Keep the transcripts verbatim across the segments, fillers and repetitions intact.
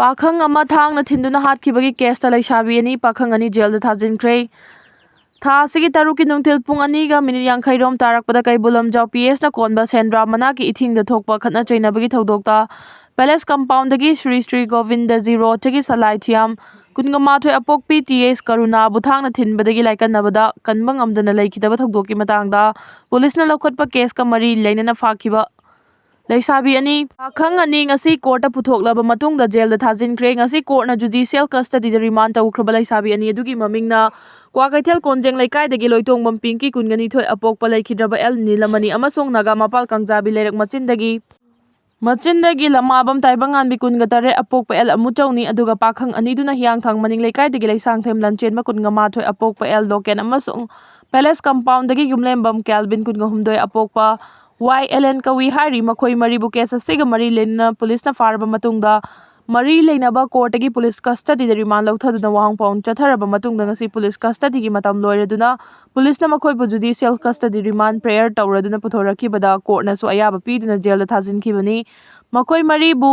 ꯄꯥꯈꯪ ꯑꯃ ꯊꯥꯡꯅ ꯊꯤꯟꯗꯨꯅ ꯍꯥꯠꯈꯤꯕꯒꯤ ꯀꯦꯁꯇ ꯂꯩꯁꯥꯕꯤ ꯑꯅꯤ, ꯄꯥꯈꯪ ꯑꯅꯤ ꯖꯦꯜꯗ ꯊꯥꯖꯤꯟꯈ꯭ꯔꯦ꯫ ꯊꯥ ꯑꯁꯤꯒꯤ ꯇꯔꯨꯛꯀꯤ ꯅꯨꯡꯊꯤꯜ ꯄꯨꯡ ꯑꯅꯤꯒ ꯃꯤꯅꯤꯠ ꯌꯥꯡꯈꯩ ꯔꯣꯝ ꯇꯥꯔꯛꯄꯗ ꯀꯩꯕꯨꯜ ꯂꯝꯖꯥꯎ ꯄꯤ ꯑꯦꯁꯅ ꯀꯣꯟꯕ ꯁꯦꯟꯗ꯭ꯔꯥ ꯃꯅꯥꯛꯀꯤ ꯏꯊꯤꯡꯗ ꯊꯣꯛꯄ ꯈꯠꯅ ꯆꯩꯅꯕꯒꯤ ꯊꯧꯗꯣꯛꯇ ꯄꯦꯂꯦꯁ ꯀꯝꯄꯥꯎꯟꯗꯒꯤ ꯁ꯭ꯔꯤ ꯁ꯭ꯔꯤ ꯒꯣꯕꯤꯟꯗꯖꯤ ꯔꯣꯗꯇꯒꯤ ꯁꯂꯥꯏꯊꯤꯌꯥꯝ ꯀꯨꯟꯒ ꯃꯥꯊꯣꯏ ꯑꯄꯣꯛꯄꯤ ꯇꯤ ꯑꯦꯁ ꯀꯔꯨꯅꯥꯕꯨ ꯊꯥꯡꯅ ꯊꯤꯟꯕꯗꯒꯤ ꯂꯥꯏꯀꯠꯅꯕꯗ ꯀꯟꯕ ꯉꯝꯗꯅ ꯂꯩꯈꯤꯗꯕ ꯊꯧꯗꯣꯛꯀꯤ ꯃꯇꯥꯡꯗ ꯄꯨꯂꯤꯁꯅ ꯂꯧꯈꯠꯄ ꯀꯦꯁꯀ ꯃꯔꯤ ꯂꯩꯅꯅ ꯐꯥꯈꯤꯕ ꯂꯩꯁꯥꯕꯤ ꯑꯅꯤ, ꯄꯥꯈꯪ ꯑꯅꯤ ꯉꯁꯤ ꯀꯣꯔꯠꯇ ꯄꯨꯊꯣꯛꯂꯕ ꯃꯇꯨꯡꯗ ꯖꯦꯜꯗ ꯊꯥꯖꯤꯟꯈ꯭ꯔꯦ꯫ ꯉꯁꯤ ꯀꯣꯔꯠꯅ ꯖꯨꯗꯤꯁꯤꯌꯦꯜ ꯀꯁꯇꯗꯤꯗ ꯔꯤꯃꯥꯟ ꯇꯧꯈ꯭ꯔꯕ ꯂꯩꯁꯥꯕꯤ ꯑꯅꯤ ꯑꯗꯨꯒꯤ ꯃꯃꯤꯡꯅ ꯀ꯭ꯋꯥꯀꯩꯊꯦꯜ ꯀꯣꯟꯖꯦꯡ ꯂꯩꯀꯥꯏꯗꯒꯤ ꯂꯣꯏꯇꯣꯡꯕꯝ ꯄꯤꯡꯀꯤ, ꯀꯨꯟꯒꯅꯤꯊꯣꯏ ꯑꯄꯣꯛꯄ, ꯂꯩꯈꯤꯗ꯭ꯔꯕ ꯑꯦꯜ ꯅꯤꯂꯃꯅꯤ ꯑꯃꯁꯨꯡ ꯅꯥꯒꯥ ꯃꯄꯥꯜ ꯀꯥꯡꯖꯥꯕꯤ ꯂꯩꯔꯛ ꯃꯆꯤꯟꯗꯒꯤ, ꯃꯆꯤꯟꯗꯒꯤ ꯂꯃꯥꯕꯝ ꯇꯥꯏꯕꯪꯉꯥꯟꯕꯤ, ꯀꯨꯟꯒ ꯇꯔꯦꯠ ꯑꯄꯣꯛꯄ, ꯑꯦꯜ ꯑꯃꯨꯆꯧꯅꯤ꯫ ꯑꯗꯨꯒ ꯄꯥꯈꯪ ꯑꯅꯤꯗꯨꯅ ꯍꯤꯌꯥꯡꯊꯥꯡ ꯃꯅꯤꯡ ꯂꯩꯀꯥꯏꯗꯒꯤ ꯂꯩꯁꯥꯡꯊꯦꯝ ꯂꯟꯆꯦꯟꯕ, ꯀꯨꯟꯒ ꯃꯥꯊꯣꯏ ꯑꯄꯣꯛꯄ, ꯑꯦꯜ ꯂꯣꯀꯦꯟ ꯑꯃꯁꯨꯡ ꯄꯦꯂꯦꯁ ꯀꯝꯄꯥꯎꯟꯗꯒꯤ ꯌꯨꯝꯂꯦꯝꯕꯝ ꯀꯦꯜꯕꯤꯟ, ꯀꯨꯟꯒ ꯍꯨꯝꯗꯣꯏ ꯑꯄꯣꯛꯄ, ꯋꯥꯏ ꯑꯦꯂꯦꯟ ꯀꯧꯏ ꯍꯥꯏꯔꯤ꯫ ꯃꯈꯣꯏ ꯃꯔꯤꯕꯨ ꯀꯦꯁ ꯑꯁꯤꯒ ꯃꯔꯤ ꯂꯩꯅꯅ ꯄꯨꯂꯤꯁꯅ ꯐꯥꯔꯕ ꯃꯇꯨꯡꯗ ꯃꯔꯤ ꯂꯩꯅꯕ ꯀꯣꯔꯠꯇꯒꯤ ꯄꯨꯂꯤꯁ ꯀꯁꯇꯗꯤꯗ ꯔꯤꯃꯥꯟ ꯂꯧꯊꯗꯨꯅ ꯋꯥꯍꯪ ꯄꯥꯎꯟ ꯆꯠꯊꯔꯕ ꯃꯇꯨꯡꯗ ꯉꯁꯤ ꯄꯨꯂꯤꯁ ꯀꯁꯇꯗꯤꯒꯤ ꯃꯇꯝ ꯂꯣꯏꯔꯗꯨꯅ ꯄꯨꯂꯤꯁꯅ ꯃꯈꯣꯏꯕꯨ ꯖꯨꯗꯤꯁꯤꯌꯦꯜ ꯀꯁꯇꯗꯤ ꯔꯤꯃꯥꯟ ꯄ꯭ꯔꯦꯌꯔ ꯇꯧꯔꯗꯨꯅ ꯄꯨꯊꯣꯔꯛꯈꯤꯕꯗ ꯀꯣꯔꯠꯅꯁꯨ ꯑꯌꯥꯕ ꯄꯤꯗꯨꯅ ꯖꯦꯜꯗ ꯊꯥꯖꯤꯟꯈꯤꯕꯅꯤ꯫ ꯃꯈꯣꯏ ꯃꯔꯤꯕꯨ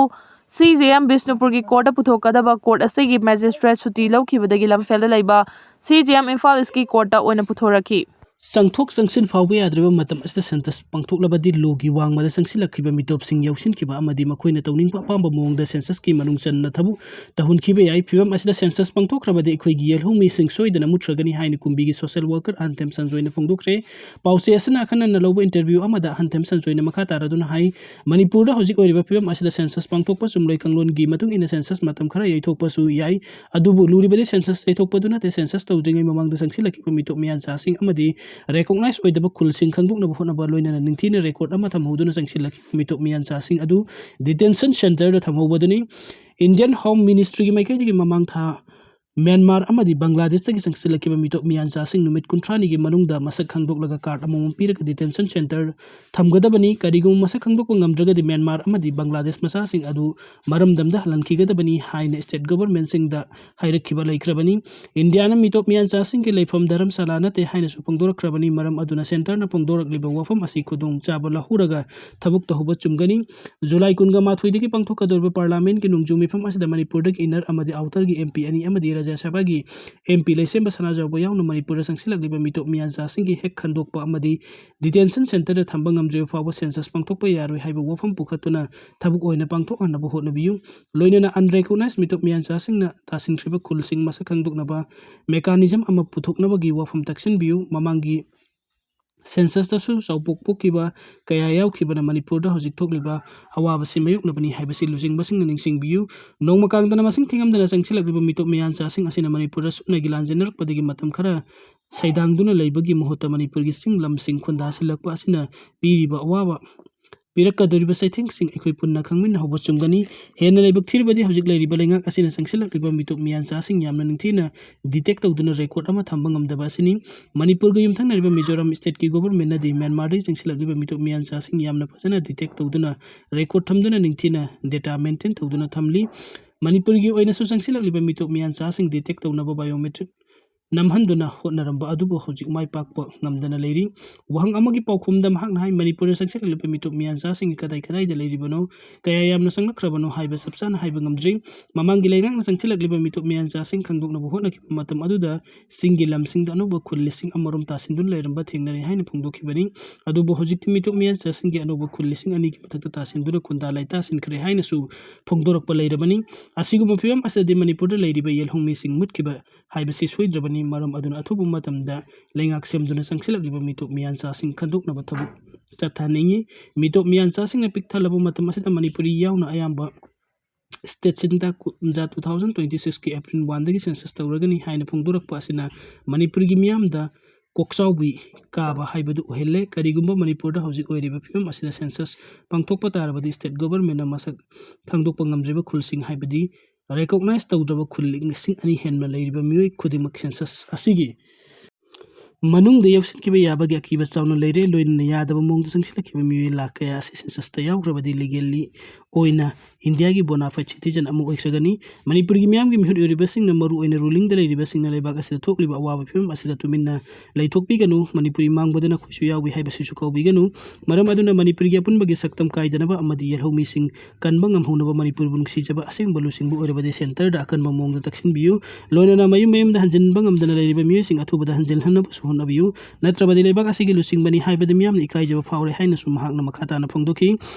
ꯁꯤ ꯖꯦ ꯑꯦꯝ ꯕꯤꯁꯅꯨꯄꯨꯔꯒꯤ ꯀꯣꯔꯠꯇ ꯄꯨꯊꯣꯛꯀꯗꯕ ꯀꯣꯔꯠ ꯑꯁꯤꯒꯤ ꯃꯦꯖꯤꯁꯇ꯭ꯔꯦꯠ ꯁꯨꯇꯤ ꯂꯧꯈꯤꯕꯗꯒꯤ ꯂꯝꯐꯦꯜꯗ ꯂꯩꯕ ꯁꯤ ꯖꯦ ꯑꯦꯝ ꯏꯝꯐꯥꯜ ꯏꯁꯀꯤ ꯀꯣꯔꯠꯇ ꯑꯣꯏꯅ ꯄꯨꯊꯣꯔꯛꯈꯤ꯫ ꯆꯪꯊꯣꯛ ꯆꯪꯁꯤꯟ ꯐꯥꯎꯕ ꯌꯥꯗ꯭ꯔꯤꯕ ꯃꯇꯝ ꯑꯁꯤꯗ ꯁꯦꯟꯁꯁ ꯄꯥꯡꯊꯣꯛꯂꯕꯗꯤ ꯂꯨꯒꯤ ꯋꯥꯡꯃꯗ ꯆꯪꯁꯤꯜꯂꯛꯈꯤꯕ ꯃꯤꯇꯣꯞꯁꯤꯡ ꯌꯥꯎꯁꯤꯟꯈꯤꯕ ꯑꯃꯗꯤ ꯃꯈꯣꯏꯅ ꯇꯧꯅꯤꯡꯕ ꯑꯄꯥꯝꯕ ꯃꯑꯣꯡꯗ ꯁꯦꯟꯁꯁꯀꯤ ꯃꯅꯨꯡ ꯆꯟꯅ ꯊꯕꯛ ꯇꯧꯍꯟꯈꯤꯕ ꯌꯥꯏ꯫ ꯐꯤꯕꯝ ꯑꯁꯤꯗ ꯁꯦꯟꯁꯁ ꯄꯥꯡꯊꯣꯛꯈ꯭ꯔꯕꯗꯤ ꯑꯩꯈꯣꯏꯒꯤ ꯌꯦꯜꯍꯧꯃꯤꯁꯤꯡ ꯁꯣꯏꯗꯅ ꯃꯨꯠꯈ꯭ꯔꯒꯅꯤ ꯍꯥꯏꯅ ꯀꯨꯝꯕꯤꯒꯤ ꯁꯣꯁꯦꯜ ꯋꯥꯔꯀꯔ ꯑꯍꯟꯊꯦꯝ ꯁꯟꯖꯣꯏꯅ ꯐꯣꯡꯗꯣꯛꯈ꯭ꯔꯦ꯫ ꯄꯥꯎꯆꯦ ꯑꯁꯤꯅ ꯑꯈꯟꯅꯅ ꯂꯧꯕ ꯏꯟꯇꯔꯚ꯭ꯌꯨ ꯑꯃꯗ ꯑꯍꯟꯊꯦꯝ ꯁꯟꯖꯣꯏꯅ ꯃꯈꯥ ꯇꯥꯔꯗꯨꯅ ꯍꯥꯏ, ꯃꯅꯤꯄꯨꯔꯗ ꯍꯧꯖꯤꯛ ꯑꯣꯏꯔꯤꯕ ꯐꯤꯕꯝ ꯑꯁꯤꯗ ꯁꯦꯟꯁꯁ ꯄꯥꯡꯊꯣꯛꯄ ꯆꯨꯝꯂꯣꯏ ꯀꯥꯡꯂꯣꯟꯒꯤ ꯃꯇꯨꯡ ꯏꯟꯅ ꯁꯦꯟꯁꯁ ꯃꯇꯝ ꯈꯔ ꯌꯩꯊꯣꯛꯄꯁꯨ ꯌꯥꯏ꯫ ꯑꯗꯨꯕꯨ ꯂꯨꯔꯤꯕꯗꯤ ꯁꯦꯟꯁꯁ ꯌꯩꯊꯣꯛꯄꯗꯨ ꯅꯠꯇꯦ, ꯁꯦꯟꯁꯁ ꯇꯧꯗ꯭ꯔꯤꯉꯩ ꯃꯃꯥꯡꯗ ꯆꯪꯁꯤꯜꯂꯛꯈꯤꯕ ꯃꯤꯇꯣꯞ ꯃꯤꯌꯥꯟꯆꯥꯁꯤꯡ ꯑꯃꯗꯤ ꯔꯦꯀꯣꯛꯅꯥꯏꯖ ꯑꯣꯏꯗꯕ ꯈꯨꯜꯁꯤꯡ ꯈꯪꯗꯣꯛꯅꯕ ꯍꯣꯠꯅꯕ, ꯂꯣꯏꯅꯅ ꯅꯤꯡꯊꯤꯅ ꯔꯦꯀꯣꯔꯗ ꯑꯃ ꯊꯝꯍꯧꯗꯨꯅ ꯆꯪꯁꯤꯜꯂꯛꯈꯤꯕ ꯃꯤꯇꯣꯞ ꯃꯤꯌꯥꯟꯆꯥꯁꯤꯡ ꯑꯗꯨ ꯗꯤꯇꯦꯟꯁꯟ ꯁꯦꯟꯇꯔꯗ ꯊꯝꯍꯧꯕꯗꯨꯅꯤ꯫ ꯏꯟꯗꯤꯌꯟ ꯍꯣꯝ ꯃꯤꯅꯤꯁꯇ꯭ꯔꯤꯒꯤ ꯃꯥꯏꯀꯩꯗꯒꯤ ꯃꯃꯥꯡ ꯊꯥ ꯃ꯭ꯌꯥꯟꯃꯥꯔ ꯑꯃꯗꯤ ꯕꯪꯒ꯭ꯂꯥꯗꯦꯁꯇꯒꯤ ꯆꯪꯁꯤꯜꯂꯛꯈꯤꯕ ꯃꯤꯇꯣꯞ ꯃꯤꯌꯥꯟꯆꯥꯁꯤꯡ ꯅꯨꯃꯤꯠ ꯀꯨꯟꯊ꯭ꯔꯥꯅꯤꯒꯤ ꯃꯅꯨꯡꯗ ꯃꯁꯛ ꯈꯪꯗꯣꯛꯂꯒ ꯀꯥꯔꯠ ꯑꯃꯃꯝ ꯄꯤꯔꯒ ꯗꯤꯇꯦꯟꯁꯟ ꯁꯦꯟꯇꯔ ꯊꯝꯒꯗꯕꯅꯤ꯫ ꯀꯔꯤꯒꯨꯝꯕ ꯃꯁꯛ ꯈꯪꯗꯣꯛꯄ ꯉꯝꯗ꯭ꯔꯒꯗꯤ ꯃ꯭ꯌꯥꯟꯃꯥꯔ ꯑꯃꯗꯤ ꯕꯪꯒ꯭ꯂꯥꯗꯦꯁ ꯃꯆꯥꯁꯤꯡ ꯑꯗꯨ ꯃꯔꯝꯗꯝꯗ ꯍꯜꯍꯟꯈꯤꯒꯗꯕꯅꯤ ꯍꯥꯏꯅ ꯁ꯭ꯇꯦꯠ ꯒꯣꯚꯔꯟꯃꯦꯟꯠꯁꯤꯡꯗ ꯍꯥꯏꯔꯛꯈꯤꯕ ꯂꯩꯈ꯭ꯔꯕꯅꯤ꯫ ꯏꯟꯗꯤꯌꯥꯅ ꯃꯤꯇꯣꯞ ꯃꯤꯌꯥꯟꯆꯥꯁꯤꯡꯒꯤ ꯂꯩꯐꯝ ꯙꯔꯝꯁꯥꯂꯥ ꯅꯠꯇꯦ ꯍꯥꯏꯅꯁꯨ ꯐꯣꯡꯗꯣꯔꯛꯈ꯭ꯔꯕꯅꯤ꯫ ꯃꯔꯝ ꯑꯗꯨꯅ ꯁꯦꯟꯇꯔꯅ ꯐꯣꯡꯗꯣꯔꯛꯂꯤꯕ ꯋꯥꯐꯝ ꯑꯁꯤ ꯈꯨꯗꯣꯡ ꯆꯥꯕ ꯂꯧꯍꯧꯔꯒ ꯊꯕꯛ ꯇꯧꯍꯧꯕ ꯆꯨꯝꯒꯅꯤ꯫ ꯖꯨꯂꯥꯏ ꯀꯨꯟꯒ ꯃꯥꯊꯣꯏꯗꯒꯤ ꯄꯥꯡꯊꯣꯛꯀꯗꯧꯔꯤꯕ ꯄꯥꯔꯂꯥꯃꯦꯟꯠꯀꯤ ꯅꯣꯡꯖꯨ ꯃꯤꯐꯝ ꯑꯁꯤꯗ ꯃꯅꯤꯄꯨꯔꯗꯒꯤ ꯏꯟꯅꯔ ꯑꯃꯗꯤ ꯑꯥꯎꯇꯔꯒꯤ ꯑꯦꯝ ꯄꯤ ꯑꯅꯤ ꯑꯃꯗꯤ ꯔꯥꯖ꯭ꯌ ꯁꯚꯥꯒꯤ ꯑꯦꯝ ꯄꯤ ꯂꯩꯁꯦꯝꯕ ꯁꯅꯥꯖꯥꯎꯕ ꯌꯥꯎꯅ ꯃꯅꯤꯄꯨꯔꯗ ꯆꯪꯁꯤꯜꯂꯛꯂꯤꯕ ꯃꯤꯇꯣꯞ ꯃꯤꯌꯥꯟꯆꯥꯁꯤꯡꯒꯤ ꯍꯦꯛ ꯈꯟꯗꯣꯛꯄ ꯑꯃꯗꯤ ꯗꯤꯇꯦꯟꯁꯟ ꯁꯦꯟꯇꯔꯗ ꯊꯝꯕ ꯉꯝꯗ꯭ꯔꯤꯕ ꯐꯥꯎꯕ ꯁꯦꯟꯁꯁ ꯄꯥꯡꯊꯣꯛꯄ ꯌꯥꯔꯣꯏ ꯍꯥꯏꯕ ꯋꯥꯐꯝ ꯄꯨꯈꯠꯇꯨꯅ ꯊꯕꯛ ꯑꯣꯏꯅ ꯄꯥꯡꯊꯣꯛꯍꯟꯅꯕ ꯍꯣꯠꯅꯕꯤꯌꯨ꯫ ꯂꯣꯏꯅꯅ ꯑꯟꯔꯦꯀꯣꯛꯅꯥꯏꯖ ꯃꯤꯇꯣꯞ ꯃꯤꯌꯥꯟꯆꯥꯁꯤꯡꯅ ꯇꯥꯁꯤꯟꯈ꯭ꯔꯤꯕ ꯈꯨꯜꯁꯤꯡ ꯃꯁꯛ ꯈꯪꯗꯣꯛꯅꯕ ꯃꯦꯀꯥꯅꯤꯖꯝ ꯑꯃ ꯄꯨꯊꯣꯛꯅꯕꯒꯤ ꯋꯥꯐꯝ ꯇꯥꯛꯁꯤꯟꯕꯤꯌꯨ꯫ ꯃꯃꯥꯡꯒꯤ ꯁꯦꯟꯁꯁꯇꯁꯨ ꯆꯥꯎꯄꯣꯛ ꯄꯣꯛꯈꯤꯕ ꯀꯌꯥ ꯌꯥꯎꯈꯤꯕꯅ ꯃꯅꯤꯄꯨꯔꯗ ꯍꯧꯖꯤꯛ ꯊꯣꯛꯂꯤꯕ ꯑꯋꯥꯕꯁꯤ ꯃꯥꯌꯣꯛꯅꯕꯅꯤ ꯍꯥꯏꯕꯁꯤ ꯂꯨꯆꯤꯡꯕꯁꯤꯡꯅ ꯅꯤꯡꯁꯤꯡꯕꯤꯌꯨ꯫ ꯅꯣꯡꯃ ꯀꯥꯡꯗꯅ ꯃꯁꯤꯡ ꯊꯤꯉꯝꯗꯅ ꯆꯪꯁꯤꯜꯂꯛꯂꯤꯕ ꯃꯤꯇꯣꯞ ꯃꯤꯌꯥꯟꯆꯥꯁꯤꯡ ꯑꯁꯤꯅ ꯃꯅꯤꯄꯨꯔꯗ ꯁꯨꯞꯅꯒꯤ ꯂꯥꯟꯖꯦꯟꯅꯔꯛꯄꯗꯒꯤ ꯃꯇꯝ ꯈꯔ ꯁꯩꯗꯥꯡꯗꯨꯅ ꯂꯩꯕꯒꯤ ꯃꯍꯨꯠꯇ ꯃꯅꯤꯄꯨꯔꯒꯤ ꯆꯤꯡ ꯂꯝꯁꯤꯡ ꯈꯨꯟꯗꯥꯁꯤꯜꯂꯛꯄ ꯑꯁꯤꯅ ꯄꯤꯔꯤꯕ ꯑꯋꯥꯕ, ꯄꯤꯔꯛꯀꯗꯧꯔꯤꯕ ꯆꯩꯊꯦꯡꯁꯤꯡ ꯑꯩꯈꯣꯏ ꯄꯨꯟꯅ ꯈꯪꯃꯤꯟꯅꯍꯧꯕ ꯆꯨꯝꯒꯅꯤ꯫ ꯍꯦꯟꯅ ꯂꯥꯏꯕꯛ ꯊꯤꯔꯕꯗꯤ ꯍꯧꯖꯤꯛ ꯂꯩꯔꯤꯕ ꯂꯩꯉꯥꯛ ꯑꯁꯤꯅ ꯆꯪꯁꯤꯜꯂꯛꯂꯤꯕ ꯃꯤꯇꯣꯞ ꯃꯤꯌꯥꯟꯆꯥꯁꯤꯡ ꯌꯥꯝꯅ ꯅꯤꯡꯊꯤꯅ ꯗꯤꯇꯦꯛ ꯇꯧꯗꯨꯅ ꯔꯦꯀꯣꯔꯠ ꯑꯃ ꯊꯝꯕ ꯉꯝꯗꯕ ꯑꯁꯤꯅꯤ꯫ ꯃꯅꯤꯄꯨꯔꯒ ꯌꯨꯝꯊꯪꯅꯔꯤꯕ ꯃꯤꯖꯣꯔꯥꯝ ꯁ꯭ꯇꯦꯠꯀꯤ ꯒꯣꯚꯔꯟꯃꯦꯟꯠꯅꯗꯤ ꯃ꯭ꯌꯥꯟꯃꯥꯔꯗꯒꯤ ꯆꯪꯁꯤꯜꯂꯛꯂꯤꯕ ꯃꯤꯇꯣꯞ ꯃꯤꯌꯥꯟꯆꯥꯁꯤꯡ ꯌꯥꯝꯅ ꯐꯖꯅ ꯗꯤꯇꯦꯛ ꯇꯧꯗꯨꯅ ꯔꯦꯀꯣꯔꯠ ꯊꯝꯗꯨꯅ ꯅꯤꯡꯊꯤꯅ ꯗꯦꯇꯥ ꯃꯦꯟꯇꯦꯟ ꯇꯧꯗꯨꯅ ꯊꯝꯂꯤ꯫ ꯃꯅꯤꯄꯨꯔꯒꯤ ꯑꯣꯏꯅꯁꯨ ꯆꯪꯁꯤꯜꯂꯛꯂꯤꯕ ꯃꯤꯇꯣꯞ ꯃꯤꯌꯥꯟꯆꯥꯁꯤꯡ ꯗꯤꯇꯦꯛ ꯇꯧꯅꯕ ꯕꯥꯏꯑꯣꯃꯦꯇ꯭ꯔꯤꯛ ꯅꯝꯍꯟꯗꯨꯅ ꯍꯣꯠꯅꯔꯝꯕ ꯑꯗꯨꯕꯨ ꯍꯧꯖꯤꯛ ꯃꯥꯏ ꯄꯥꯛꯄ ꯉꯝꯗꯅ ꯂꯩꯔꯤ꯫ ꯋꯥꯍꯪ ꯑꯃꯒꯤ ꯄꯥꯎꯈꯨꯝꯗ ꯃꯍꯥꯛꯅ ꯍꯥꯏ, ꯃꯅꯤꯄꯨꯔꯗ ꯆꯪꯁꯤꯜꯂꯛꯂꯤꯕ ꯃꯤꯇꯣꯞ ꯃꯤꯌꯥꯟꯆꯥꯁꯤꯡ ꯀꯗꯥꯏ ꯀꯗꯥꯏꯗ ꯂꯩꯔꯤꯕꯅꯣ, ꯀꯌꯥ ꯌꯥꯝꯅ ꯆꯪꯂꯛꯈ꯭ꯔꯕꯅꯣ ꯍꯥꯏꯕ ꯆꯞ ꯆꯥꯅ ꯍꯥꯏꯕ ꯉꯝꯗ꯭ꯔꯤ꯫ ꯃꯃꯥꯡꯒꯤ ꯂꯩꯉꯥꯛꯅ ꯆꯪꯁꯤꯜꯂꯛꯂꯤꯕ ꯃꯤꯇꯣꯞ ꯃꯤꯌꯥꯟꯆꯥꯁꯤꯡ ꯈꯪꯗꯣꯛꯅꯕ ꯍꯣꯠꯅꯈꯤꯕ ꯃꯇꯝ ꯑꯗꯨꯗ ꯆꯤꯡꯒꯤ ꯂꯝꯁꯤꯡꯗ ꯑꯅꯧꯕ ꯈꯨꯜ ꯂꯤꯁꯤꯡ ꯑꯃꯔꯣꯝ ꯇꯥꯁꯤꯟꯗꯨꯅ ꯂꯩꯔꯝꯕ ꯊꯦꯡꯅꯔꯦ ꯍꯥꯏꯅ ꯐꯣꯡꯗꯣꯛꯈꯤꯕꯅꯤ꯫ ꯑꯗꯨꯕꯨ ꯍꯧꯖꯤꯛꯇꯤ ꯃꯤꯇꯣꯞ ꯃꯤꯌꯥꯟꯆꯥꯁꯤꯡꯒꯤ ꯑꯅꯧꯕ ꯈꯨꯜ ꯂꯤꯁꯤꯡ ꯑꯅꯤꯒꯤ ꯃꯊꯛꯇ ꯇꯥꯁꯤꯟꯗꯨꯅ ꯈꯨꯟꯗꯥ ꯂꯩꯇꯥꯁꯤꯟꯈ꯭ꯔꯦ ꯍꯥꯏꯅꯁꯨ ꯐꯣꯡꯗꯣꯔꯛꯄ ꯂꯩꯔꯕꯅꯤ꯫ ꯑꯁꯤꯒꯨꯝꯕ ꯐꯤꯕꯝ ꯑꯁꯤꯗꯗꯤ ꯃꯅꯤꯄꯨꯔꯗ ꯂꯩꯔꯤꯕ ꯌꯦꯜꯍꯧꯃꯤꯁꯤꯡ ꯃꯨꯠꯈꯤꯕ ꯍꯥꯏꯕꯁꯤ ꯁꯣꯏꯗ꯭ꯔꯕꯅꯤ꯫ ꯃꯔꯝ ꯑꯗꯨꯅ ꯑꯊꯨꯕ ꯃꯇꯝꯗ ꯂꯩꯉꯥꯛ ꯁꯦꯝꯗꯨꯅ ꯆꯪꯁꯤꯜꯂꯛꯂꯤꯕ ꯃꯤꯇꯣꯞ ꯃꯤꯌꯥꯟꯆꯥꯁꯤꯡ ꯈꯟꯗꯣꯛꯅꯕ ꯊꯕꯛ ꯆꯠꯊꯅꯤꯡꯏ꯫ ꯃꯤꯇꯣꯞ ꯃꯤꯌꯥꯟꯆꯥꯁꯤꯡꯅ ꯄꯤꯛ ꯊꯜꯂꯕ ꯃꯇꯝ ꯑꯁꯤꯗ ꯃꯅꯤꯄꯨꯔꯤ ꯌꯥꯎꯅ ꯑꯌꯥꯝꯕ ꯁ꯭ꯇꯦꯠꯁꯤꯡꯗ ꯀꯨꯝꯖꯥ two thousand twenty sixꯀꯤ April oneꯗꯒꯤ ꯁꯦꯟꯁꯁ ꯇꯧꯔꯒꯅꯤ ꯍꯥꯏꯅ ꯐꯣꯡꯗꯣꯔꯛꯄ ꯑꯁꯤꯅ ꯃꯅꯤꯄꯨꯔꯒꯤ ꯃꯤꯌꯥꯝꯗ ꯀꯣꯛꯆꯥꯎꯕꯤ ꯀꯥꯕ ꯍꯥꯏꯕꯗꯨ ꯑꯣꯏꯍꯜꯂꯦ꯫ ꯀꯔꯤꯒꯨꯝꯕ ꯃꯅꯤꯄꯨꯔꯗ ꯍꯧꯖꯤꯛ ꯑꯣꯏꯔꯤꯕ ꯐꯤꯕꯝ ꯑꯁꯤꯗ ꯁꯦꯟꯁꯁ ꯄꯥꯡꯊꯣꯛꯄ ꯇꯥꯔꯕꯗꯤ ꯁ꯭ꯇꯦꯠ ꯒꯣꯚꯔꯟꯃꯦꯟꯠꯅ ꯃꯁꯛ ꯈꯪꯗꯣꯛꯄ ꯉꯝꯗ꯭ꯔꯤꯕ ꯈꯨꯜꯁꯤꯡ ꯍꯥꯏꯕꯗꯤ ꯔꯦꯀꯣꯛꯅꯥꯏꯁ ꯇꯧꯗ꯭ꯔꯕ ꯈꯨꯜ ꯂꯤꯁꯤꯡ ꯑꯅꯤ ꯍꯦꯟꯅ ꯂꯩꯔꯤꯕ ꯃꯤꯑꯣꯏ ꯈꯨꯗꯤꯡꯃꯛ ꯁꯦꯟꯁꯁ ꯑꯁꯤꯒꯤ ꯃꯅꯨꯡꯗ ꯌꯥꯎꯁꯤꯟꯈꯤꯕ ꯌꯥꯕꯒꯤ ꯑꯀꯤꯕ ꯆꯥꯎꯅ ꯂꯩꯔꯦ꯫ ꯂꯣꯏꯅꯅ ꯌꯥꯗꯕ ꯃꯑꯣꯡꯗ ꯆꯪꯁꯤꯜꯂꯛꯈꯤꯕ ꯃꯤꯑꯣꯏ ꯂꯥꯈ ꯀꯌꯥ ꯑꯁꯤ ꯁꯦꯟꯁꯁꯇ ꯌꯥꯎꯈ꯭ꯔꯕꯗꯤ ꯂꯤꯒꯦꯜꯂꯤ ꯑꯣꯏꯅ ꯏꯟꯗꯤꯌꯥꯒꯤ ꯕꯣꯅꯥꯐꯥꯏꯠ ꯁꯤꯇꯤꯖꯟ ꯑꯃ ꯑꯣꯏꯈ꯭ꯔꯒꯅꯤ꯫ ꯃꯅꯤꯄꯨꯔꯒꯤ ꯃꯤꯌꯥꯝꯒꯤ ꯃꯤꯍꯨꯠ ꯑꯣꯏꯔꯤꯕꯁꯤꯡꯅ, ꯃꯔꯨꯑꯣꯏꯅ ꯔꯨꯂꯤꯡꯗ ꯂꯩꯔꯤꯕꯁꯤꯡꯅ ꯂꯩꯕꯥꯛ ꯑꯁꯤꯗ ꯊꯣꯛꯂꯤꯕ ꯑꯋꯥꯕ ꯐꯤꯕꯝ ꯑꯁꯤꯗ ꯇꯨꯃꯤꯟꯅ ꯂꯩꯊꯣꯛꯄꯤꯒꯅꯨ꯫ ꯃꯅꯤꯄꯨꯔꯤ ꯃꯥꯡꯕꯗ ꯅꯈꯣꯏꯁꯨ ꯌꯥꯎꯏ ꯍꯥꯏꯕꯁꯤꯁꯨ ꯀꯥꯎꯕꯤꯒꯅꯨ꯫ ꯃꯔꯝ ꯑꯗꯨꯅ ꯃꯅꯤꯄꯨꯔꯒꯤ ꯑꯄꯨꯟꯕꯒꯤ ꯁꯛꯇꯝ ꯀꯥꯏꯗꯅꯕ ꯑꯃꯗꯤ ꯌꯦꯜꯍꯧꯃꯤꯁꯤꯡ ꯀꯟꯕ ꯉꯝꯍꯧꯅꯕ ꯃꯅꯤꯄꯨꯔꯕꯨ ꯅꯨꯡꯁꯤꯖꯕ ꯑꯁꯦꯡꯕ ꯂꯨꯆꯤꯡꯕ ꯑꯣꯏꯔꯕꯗꯤ ꯁꯦꯟꯇꯔꯗ ꯑꯀꯟꯕ ꯃꯑꯣꯡꯗ ꯇꯛꯁꯤꯟꯕꯤꯌꯨ꯫ ꯂꯣꯏꯅꯅ ꯃꯌꯨꯝ ꯃꯌꯨꯝꯗ ꯍꯟꯖꯤꯟꯕ ꯉꯝꯗꯅ ꯂꯩꯔꯤꯕ ꯃꯤꯑꯣꯏꯁꯤꯡ ꯑꯊꯨꯕꯗ ꯍꯟꯖꯤꯜꯍꯟꯅꯕꯁꯨ ꯍꯣꯠꯅꯕꯤꯌꯨ꯫ ꯅꯠꯇ꯭ꯔꯕꯗꯤ ꯂꯩꯕꯥꯛ ꯑꯁꯤꯒꯤ ꯂꯨꯆꯤꯡꯕꯅꯤ ꯍꯥꯏꯕꯗ ꯃꯤꯌꯥꯝꯅ ꯏꯀꯥꯏꯖꯕ ꯐꯥꯎꯔꯦ ꯍꯥꯏꯅꯁꯨ ꯃꯍꯥꯛꯅ ꯃꯈꯥ ꯇꯥꯅ ꯐꯣꯡꯗꯣꯛꯈꯤ꯫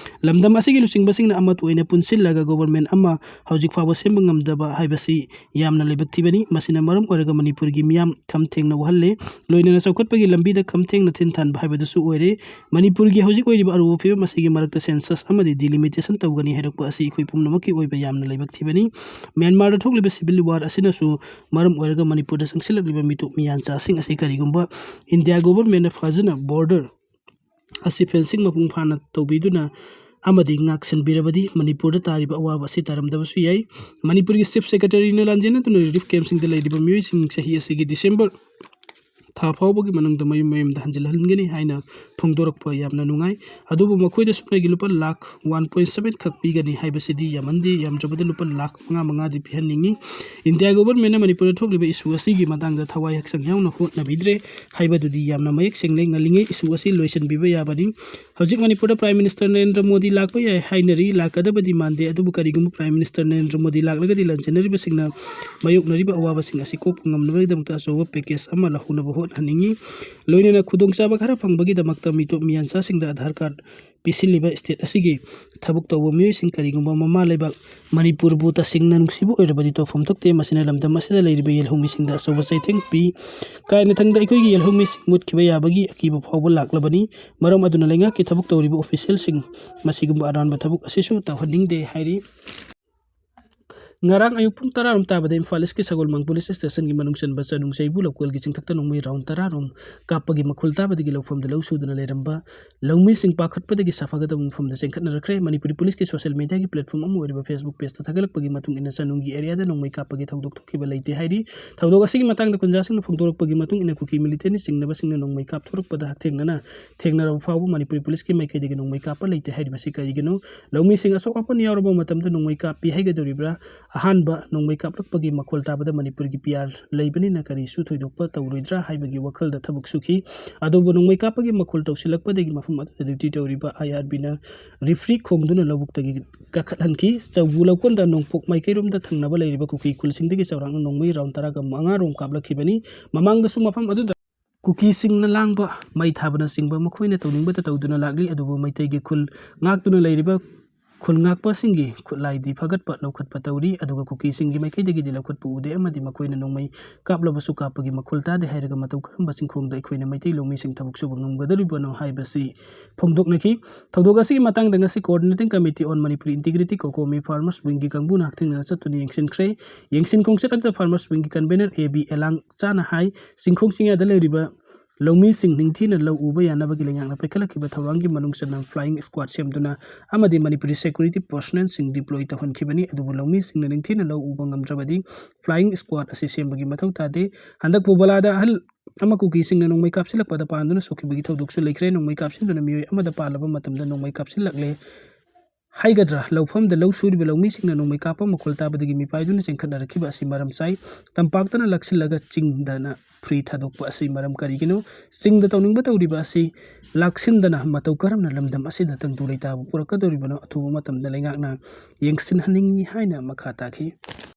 ꯂꯝꯗꯝ ꯑꯁꯤꯒꯤ ꯂꯨꯆꯤꯡꯕꯁꯤꯡꯅ ꯑꯃꯠꯇ ꯑꯣꯏꯅ ꯄꯨꯟꯁꯤꯜꯂꯒ ꯒꯣꯕꯔꯃꯦꯟ ꯑꯃ ꯍꯧꯖꯤꯛ ꯐꯥꯎꯕ ꯁꯦꯝꯕ ꯉꯝꯗꯕ ꯍꯥꯏꯕꯁꯤ ꯌꯥꯝꯅ ꯂꯥꯏꯕꯛ ꯊꯤꯕꯅꯤ꯫ ꯃꯁꯤꯅ ꯃꯔꯝ ꯑꯣꯏꯔꯒ ꯃꯅꯤꯄꯨꯔꯒꯤ ꯃꯤꯌꯥꯝ ꯈꯝ ꯊꯦꯡꯅ ꯋꯥꯍꯜꯂꯦ꯫ ꯂꯣꯏꯅꯅ ꯆꯥꯎꯈꯠꯄꯒꯤ ꯂꯝꯕꯤꯗ ꯈꯝ ꯊꯦꯡꯅ ꯊꯤꯟ ꯊꯥꯟꯕ ꯍꯥꯏꯕꯗꯨꯁꯨ ꯑꯣꯏꯔꯦ꯫ ꯃꯅꯤꯄꯨꯔꯒꯤ ꯍꯧꯖꯤꯛ ꯑꯣꯏꯔꯤꯕ ꯑꯔꯨꯕ ꯐꯤꯕꯝ ꯑꯁꯤꯒꯤ ꯃꯔꯛꯇ ꯁꯦꯟꯁꯁ ꯑꯃꯗꯤ ꯗꯤꯂꯤꯃꯤꯇꯦꯁꯟ ꯇꯧꯒꯅꯤ ꯍꯥꯏꯔꯛꯄ ꯑꯁꯤ ꯑꯩꯈꯣꯏ ꯄꯨꯝꯅꯃꯛꯀꯤ ꯑꯣꯏꯕ ꯌꯥꯝꯅ ꯂꯥꯏꯕꯛ ꯊꯤꯕꯅꯤ꯫ ꯃ꯭ꯌꯥꯟꯃꯥꯔꯗ ꯊꯣꯛꯂꯤꯕ ꯁꯤꯚꯤꯜ ꯋꯥꯔ ꯑꯁꯤꯅꯁꯨ ꯃꯔꯝ ꯑꯣꯏꯔꯒ ꯃꯅꯤꯄꯨꯔꯗ ꯆꯪꯁꯤꯜꯂꯛꯂꯤꯕ ꯃꯤꯇꯣꯞ ꯃꯤꯌꯥꯟꯆꯥꯁꯤꯡ ꯑꯁꯤ ꯀꯔꯤꯒꯨꯝꯕ ꯏꯟꯗꯤꯌꯥ ꯒꯣꯕꯔꯃꯦꯟꯅ ꯐꯖꯅ ꯕꯣꯔꯗꯔ ꯑꯁꯤ ꯐꯦꯟꯁꯤꯡ ꯃꯄꯨꯡ ꯐꯥꯅ ꯇꯧꯕꯤꯗꯨꯅ ꯑꯃꯗꯤ ꯉꯥꯛꯁꯦꯟꯕꯤꯔꯕꯗꯤ ꯃꯅꯤꯄꯨꯔꯗ ꯇꯥꯔꯤꯕ ꯑꯋꯥꯕ ꯑꯁꯤ ꯇꯥꯔꯝꯗꯕꯁꯨ ꯌꯥꯏ꯫ ꯃꯅꯤꯄꯨꯔꯒꯤ ꯆꯤꯐ ꯁꯦꯀ꯭ꯔꯦꯇꯔꯤꯅ ꯂꯥꯟꯖꯦꯟꯅꯗꯨꯅ ꯔꯤꯂꯤꯐ ꯀꯦꯝꯞꯁꯤꯡꯗ ꯂꯩꯔꯤꯕ ꯃꯤꯑꯣꯏꯁꯤꯡ ꯆꯍꯤ ꯑꯁꯤꯒꯤ ꯗꯤꯁꯦꯝꯕꯔ ꯊꯥ ꯐꯥꯎꯕꯒꯤ ꯃꯅꯨꯡꯗ ꯃꯌꯨꯝ ꯃꯌꯨꯝꯗ ꯍꯟꯖꯤꯜꯍꯟꯒꯅꯤ ꯍꯥꯏꯅ ꯐꯣꯡꯗꯣꯔꯛꯄ ꯌꯥꯝꯅ ꯅꯨꯡꯉꯥꯏ꯫ ꯑꯗꯨꯕꯨ ꯃꯈꯣꯏꯗ ꯁꯨꯞꯅꯒꯤ ꯂꯨꯄꯥ ꯂꯥꯈ ꯋꯥꯟ ꯄꯣꯏꯟ ꯁꯕꯦꯟ ꯈꯛ ꯄꯤꯒꯅꯤ ꯍꯥꯏꯕꯁꯤꯗꯤ ꯌꯥꯝꯃꯟꯗꯦ꯫ ꯌꯥꯝꯗ꯭ꯔꯕꯗ ꯂꯨꯄꯥ ꯂꯥꯈ ꯃꯉꯥ ꯃꯉꯥꯗꯤ ꯄꯤꯍꯟꯅꯤꯡꯏ꯫ ꯏꯟꯗꯤꯌꯥ ꯒꯣꯕꯔꯃꯦꯟꯅ ꯃꯅꯤꯄꯨꯔꯗ ꯊꯣꯛꯂꯤꯕ ꯏꯁꯨ ꯑꯁꯤꯒꯤ ꯃꯇꯥꯡꯗ ꯊꯋꯥꯏ ꯍꯛꯆꯥꯡ ꯌꯥꯎꯅ ꯍꯣꯠꯅꯕꯤꯗ꯭ꯔꯦ ꯍꯥꯏꯕꯗꯨꯗꯤ ꯌꯥꯝꯅ ꯃꯌꯦꯛ ꯁꯦꯡꯂꯦ꯫ ꯉꯜꯂꯤꯉꯩ ꯏꯁꯨ ꯑꯁꯤ ꯂꯣꯏꯁꯤꯟꯕꯤꯕ ꯌꯥꯕꯅꯤ꯫ ꯍꯧꯖꯤꯛ ꯃꯅꯤꯄꯨꯔꯗ ꯄ꯭ꯔꯥꯏꯝ ꯃꯤꯅꯤꯁꯇꯔ ꯅꯔꯦꯟꯗ꯭ꯔ ꯃꯣꯗꯤ ꯂꯥꯛꯄ ꯌꯥꯏ ꯍꯥꯏꯅꯔꯤ꯫ ꯂꯥꯛꯀꯗꯕꯗꯤ ꯃꯥꯟꯗꯦ꯫ ꯑꯗꯨꯕꯨ ꯀꯔꯤꯒꯨꯝꯕ ꯄ꯭ꯔꯥꯏꯝ ꯃꯤꯅꯤꯁꯇꯔ ꯅꯔꯦꯟꯗ꯭ꯔ ꯃꯣꯗꯤ ꯂꯥꯛꯂꯒꯗꯤ ꯂꯥꯟꯖꯦꯟꯅꯔꯤꯕꯁꯤꯡꯅ ꯃꯥꯌꯣꯛꯅꯔꯤꯕ ꯑꯋꯥꯕꯁꯤꯡ ꯑꯁꯤ ꯀꯣꯛꯄ ꯉꯝꯅꯕꯒꯤꯗꯃꯛꯇ ꯑꯆꯧꯕ ꯄꯦꯀꯦꯖ ꯑꯃ ꯂꯧꯍꯧꯅꯕ ꯍꯣꯠꯅꯍꯟꯅꯤꯡꯏ꯫ ꯂꯣꯏꯅꯅ ꯈꯨꯗꯣꯡꯆꯥꯕ ꯈꯔ ꯐꯪꯕꯒꯤꯗꯃꯛꯇ ꯃꯤꯇꯣꯞ ꯃꯤꯌꯥꯟꯆꯥꯁꯤꯡꯗ ꯑꯙꯥꯔ ꯀꯥꯔꯗ ꯄꯤꯁꯤꯜꯂꯤꯕ ꯁ꯭ꯇꯦꯠ ꯑꯁꯤꯒꯤ ꯊꯕꯛ ꯇꯧꯕ ꯃꯤꯑꯣꯏꯁꯤꯡ ꯀꯔꯤꯒꯨꯝꯕ ꯃꯃꯥ ꯂꯩꯕꯥꯛ ꯃꯅꯤꯄꯨꯔꯕꯨ ꯇꯁꯦꯡꯅ ꯅꯨꯡꯁꯤꯕ ꯑꯣꯏꯔꯕꯗꯤ ꯇꯧꯐꯝ ꯊꯣꯛꯇꯦ꯫ ꯃꯁꯤꯅ ꯂꯝꯗꯝ ꯑꯁꯤꯗ ꯂꯩꯔꯤꯕ ꯌꯦꯜꯍꯧꯃꯤꯁꯤꯡꯗ ꯑꯆꯧꯕ ꯆꯩꯊꯦꯡ ꯄꯤ꯫ ꯀꯥꯏꯅꯊꯪꯗ ꯑꯩꯈꯣꯏꯒꯤ ꯌꯦꯜꯍꯧꯃꯤꯁꯤꯡ ꯃꯨꯠꯈꯤꯕ ꯌꯥꯕꯒꯤ ꯑꯀꯤꯕ ꯐꯥꯎꯕ ꯂꯥꯛꯂꯕꯅꯤ꯫ ꯃꯔꯝ ꯑꯗꯨꯅ ꯂꯩꯉꯥꯛꯀꯤ ꯊꯕꯛ ꯇꯧꯔꯤꯕ ꯑꯣꯐꯤꯁꯤꯌꯦꯜꯁꯤꯡ ꯃꯁꯤꯒꯨꯝꯕ ꯑꯔꯥꯟꯕ ꯊꯕꯛ ꯑꯁꯤꯁꯨ ꯇꯧꯍꯟꯅꯤꯡꯗꯦ ꯍꯥꯏꯔꯤ꯫ ꯉꯔꯥꯡ ꯑꯌꯨꯛ ꯄꯨꯡ ꯇꯔꯥ ꯔꯣꯝ ꯇꯥꯕꯗ ꯏꯝꯐꯥꯜ ꯏꯁꯀꯤ ꯁꯒꯣꯜꯃꯥꯡ ꯄꯨꯂꯤꯁ ꯁ꯭ꯇꯦꯁꯟꯒꯤ ꯃꯅꯨꯡ ꯆꯟꯕ ꯆꯅꯨꯡ ꯆꯩꯕꯨ ꯂꯧꯀꯣꯜꯒꯤ ꯆꯤꯡꯊꯛꯇ ꯅꯣꯡꯃꯩ ꯔꯥꯎꯟ ꯇꯔꯥ ꯔꯣꯝ ꯀꯥꯞꯄꯒꯤ ꯃꯈꯨꯜ ꯇꯥꯕꯗꯒꯤ ꯂꯧꯐꯝꯗ ꯂꯧ ꯁꯨꯗꯨꯅ ꯂꯩꯔꯝꯕ ꯂꯧꯃꯤꯁꯤꯡ ꯄꯥꯈꯠꯄꯗꯒꯤ ꯁꯥꯐꯒꯗꯕ ꯃꯐꯝꯗ ꯆꯦꯟꯈꯠꯅꯔꯛꯈ꯭ꯔꯦ꯫ ꯃꯅꯤꯄꯨꯔꯤ ꯄꯨꯂꯤꯁꯀꯤ ꯁꯣꯁꯤꯌꯦꯜ ꯃꯤꯗꯤꯌꯥꯒꯤ ꯄ꯭ꯂꯦꯠꯐꯣꯔꯝ ꯑꯃ ꯑꯣꯏꯔꯤꯕ ꯐꯦꯁꯕꯨꯛ ꯄꯦꯖꯇ ꯊꯥꯒꯠꯂꯛꯄꯒꯤ ꯃꯇꯨꯡ ꯏꯟꯅ, ꯆꯅꯨꯡꯒꯤ ꯑꯦꯔꯤꯌꯥꯗ ꯅꯣꯡꯃꯩ ꯀꯥꯞꯄꯒꯤ ꯊꯧꯗꯣꯛ ꯊꯣꯛꯈꯤꯕ ꯂꯩꯇꯦ ꯍꯥꯏꯔꯤ꯫ ꯊꯧꯗꯣꯛ ꯑꯁꯤꯒꯤ ꯃꯇꯥꯡꯗ ꯈꯨꯟꯖꯥꯁꯤꯡꯅ ꯐꯣꯡꯗꯣꯔꯛꯄꯒꯤ ꯃꯇꯨꯡ ꯏꯟꯅ, ꯀꯨꯀꯤ ꯃꯤꯂꯤꯇꯦꯟꯅ ꯆꯤꯡꯅꯕꯁꯤꯡꯅ ꯅꯣꯡꯃꯩ ꯀꯥꯞꯊꯣꯔꯛꯄꯗ ꯍꯛꯊꯦꯡꯅꯅ ꯊꯦꯡꯅꯔꯕ ꯐꯥꯎꯕ ꯃꯅꯤꯄꯨꯔꯤ ꯄꯨꯂꯤꯁꯀꯤ ꯃꯥꯏꯀꯩꯗꯒꯤ ꯅꯣꯡꯃꯩ ꯀꯥꯞꯄ ꯂꯩꯇꯦ ꯍꯥꯏꯔꯤꯕꯁꯤ ꯀꯔꯤꯒꯤꯅꯣ? ꯂꯧꯃꯤꯁꯤꯡ ꯑꯁꯣꯛ ꯑꯄꯟ ꯌꯥꯎꯔꯕ ꯃꯇꯝꯗ ꯅꯣꯡꯃꯩ ꯀꯥꯞꯄꯤ ꯍꯥꯏꯒꯗꯧꯔꯤꯕ꯭ꯔꯥ? ꯑꯍꯥꯟꯕ ꯅꯣꯡꯃꯩ ꯀꯥꯞꯂꯛꯄꯒꯤ ꯃꯈꯣꯜ ꯇꯥꯕꯗ ꯃꯅꯤꯄꯨꯔꯒꯤ ꯄꯤ ꯑꯥꯔ ꯂꯩꯕꯅꯤꯅ ꯀꯔꯤꯁꯨ ꯊꯣꯏꯗꯣꯛꯄ ꯇꯧꯔꯣꯏꯗ꯭ꯔꯥ ꯍꯥꯏꯕꯒꯤ ꯋꯥꯈꯜꯗ ꯊꯕꯛ ꯁꯨꯈꯤ꯫ ꯑꯗꯨꯕꯨ ꯅꯣꯡꯃꯩ ꯀꯥꯞꯄꯒꯤ ꯃꯈꯣꯜ ꯇꯧꯁꯤꯜꯂꯛꯄꯗꯒꯤ ꯃꯐꯝ ꯑꯗꯨꯗ ꯗ꯭ꯌꯨꯇꯤ ꯇꯧꯔꯤꯕ ꯑꯥꯏ ꯑꯥꯔ ꯕꯤꯅ ꯔꯤꯐ꯭ꯔꯤ ꯈꯣꯡꯗꯨꯅ ꯂꯧꯕꯨꯛꯇꯒꯤ ꯀꯥꯈꯠꯍꯟꯈꯤ꯫ ꯆꯧꯕꯨ ꯂꯧꯀꯣꯟꯗ ꯅꯣꯡꯄꯣꯛ ꯃꯥꯏꯀꯩꯔꯣꯝꯗ ꯊꯪꯅꯕ ꯂꯩꯔꯤꯕ ꯀꯨꯀꯤ ꯈꯨꯜꯁꯤꯡꯗꯒꯤ ꯆꯥꯎꯔꯥꯛꯅ ꯅꯣꯡꯃꯩ ꯔꯥꯎꯟ ꯇꯔꯥꯒ ꯃꯉꯥ ꯔꯣꯝ ꯀꯥꯞꯂꯛꯈꯤꯕꯅꯤ꯫ ꯃꯃꯥꯡꯗꯁꯨ ꯃꯐꯝ ꯑꯗꯨꯗ ꯀꯨꯀꯤꯁꯤꯡꯅ ꯂꯥꯡꯕ, ꯃꯩ ꯊꯥꯕꯅꯆꯤꯡꯕ ꯃꯈꯣꯏꯅ ꯇꯧꯅꯤꯡꯕꯇ ꯇꯧꯗꯨꯅ ꯂꯥꯛꯂꯤ꯫ ꯑꯗꯨꯕꯨ ꯃꯩꯇꯩꯒꯤ ꯈꯨꯜ ꯉꯥꯛꯇꯨꯅ ꯂꯩꯔꯤꯕ ꯈꯨꯜ ꯉꯥꯛꯄꯁꯤꯡꯒꯤ ꯈꯨꯠꯂꯥꯏꯗꯤ ꯐꯒꯠꯄ ꯂꯧꯈꯠꯄ ꯇꯧꯔꯤ꯫ ꯑꯗꯨꯒ ꯀꯨꯀꯤꯁꯤꯡꯒꯤ ꯃꯥꯏꯀꯩꯗꯒꯤꯗꯤ ꯂꯧꯈꯠꯄ ꯎꯗꯦ ꯑꯃꯗꯤ ꯃꯈꯣꯏꯅ ꯅꯣꯡꯃꯩ ꯀꯥꯞꯂꯕꯁꯨ ꯀꯥꯞꯄꯒꯤ ꯃꯈꯣꯜ ꯇꯥꯗꯦ ꯍꯥꯏꯔꯒ ꯃꯇꯧ ꯀꯔꯝꯕ ꯆꯤꯡꯈꯣꯡꯗ ꯑꯩꯈꯣꯏꯅ ꯃꯩꯇꯩ ꯂꯧꯃꯤꯁꯤꯡ ꯊꯕꯛ ꯁꯨꯕ ꯉꯝꯒꯗꯧꯔꯤꯕꯅꯣ ꯍꯥꯏꯕꯁꯤ ꯐꯣꯡꯗꯣꯛꯅꯈꯤ꯫ ꯊꯧꯗꯣꯛ ꯑꯁꯤꯒꯤ ꯃꯇꯥꯡꯗ ꯉꯁꯤ Coordinating Committee on Manipuri Integrity, COCOMI, Farmers Wingꯒꯤ ꯀꯥꯡꯕꯨꯅ ꯍꯛꯊꯦꯡꯅꯅ ꯆꯠꯇꯨꯅ ꯌꯦꯡꯁꯤꯟꯈ꯭ꯔꯦ꯫ ꯌꯦꯡꯁꯤꯟ ꯈꯣꯡꯆꯠ ꯑꯗꯨꯗ Farmers Wingꯒꯤ convener ꯑꯦ ꯕꯤ ꯑꯦꯂꯥꯡꯆꯥꯅ ꯍꯥꯏ, ꯆꯤꯡꯈꯣꯡ ꯆꯤꯡꯌꯥꯗ ꯂꯩꯔꯤꯕ ꯂꯧꯃꯤꯁꯤꯡ ꯅꯤꯡꯊꯤꯅ ꯂꯧ ꯎꯕ ꯌꯥꯅꯕꯒꯤ ꯂꯩꯉꯥꯛꯅ ꯄꯥꯏꯈꯠꯂꯛꯈꯤꯕ ꯊꯧꯔꯥꯡꯒꯤ ꯃꯅꯨꯡ ꯆꯟꯅ flying squad ꯁꯦꯝꯗꯨꯅ ꯑꯃꯗꯤ ꯃꯅꯤꯄꯨꯔꯤ security personnelꯁꯤꯡ deploy ꯇꯧꯍꯟꯈꯤꯕꯅꯤ꯫ ꯑꯗꯨꯕꯨ ꯂꯧꯃꯤꯁꯤꯡꯅ ꯅꯤꯡꯊꯤꯅ ꯂꯧ ꯎꯕ ꯉꯝꯗ꯭ꯔꯕꯗꯤ flying squad ꯑꯁꯤ ꯁꯦꯝꯕꯒꯤ ꯃꯊꯧ ꯇꯥꯗꯦ꯫ ꯍꯟꯗꯛ ꯐꯨꯕꯂꯥꯗ ꯑꯍꯜ ꯑꯃ ꯀꯨꯀꯤꯁꯤꯡꯅ ꯅꯣꯡꯃꯩ ꯀꯥꯞꯁꯤꯜꯂꯛꯄꯗ ꯄꯥꯟꯗꯨꯅ ꯁꯣꯛꯈꯤꯕꯒꯤ ꯊꯧꯗꯣꯛꯁꯨ ꯂꯩꯈ꯭ꯔꯦ꯫ ꯅꯣꯡꯃꯩ ꯀꯥꯞꯁꯤꯟꯗꯨꯅ ꯃꯤꯑꯣꯏ ꯑꯃꯗ ꯄꯥꯜꯂꯕ ꯃꯇꯝꯗ ꯅꯣꯡꯃꯩ ꯀꯥꯞꯁꯤꯜꯂꯛꯂꯦ ꯍꯥꯏꯒꯗ꯭ꯔꯥ, ꯂꯧꯐꯝꯗ ꯂꯧ ꯁꯨꯔꯤꯕ ꯂꯧꯃꯤꯁꯤꯡꯅ ꯅꯣꯡꯃꯩ ꯀꯥꯞꯄ ꯃꯈꯣꯜ ꯇꯥꯕꯗꯒꯤ ꯃꯤꯄꯥꯏꯗꯨꯅ ꯆꯦꯟꯈꯠꯅꯔꯛꯈꯤꯕ ꯑꯁꯤ ꯃꯔꯝ ꯆꯥꯏ꯫ ꯇꯝꯄꯥꯛꯇꯅ ꯂꯥꯛꯁꯤꯜꯂꯒ ꯆꯤꯡꯗꯅ free ꯊꯥꯗꯣꯛꯄ ꯑꯁꯤ ꯃꯔꯝ ꯀꯔꯤꯒꯤꯅꯣ? ꯆꯤꯡꯗ ꯇꯧꯅꯤꯡꯕ ꯇꯧꯔꯤꯕ ꯑꯁꯤ ꯂꯥꯛꯁꯤꯟꯗꯅ ꯃꯇꯧ ꯀꯔꯝꯅ ꯂꯝꯗꯝ ꯑꯁꯤꯗ ꯇꯪꯗꯨ ꯂꯩꯇꯥꯕ ꯄꯨꯔꯛꯀꯗꯧꯔꯤꯕꯅꯣ? ꯑꯊꯨꯕ ꯃꯇꯝꯗ ꯂꯩꯉꯥꯛꯅ ꯌꯦꯡꯁꯤꯟꯍꯟꯅꯤꯡꯏ ꯍꯥꯏꯅ ꯃꯈꯥ ꯇꯥꯈꯤ꯫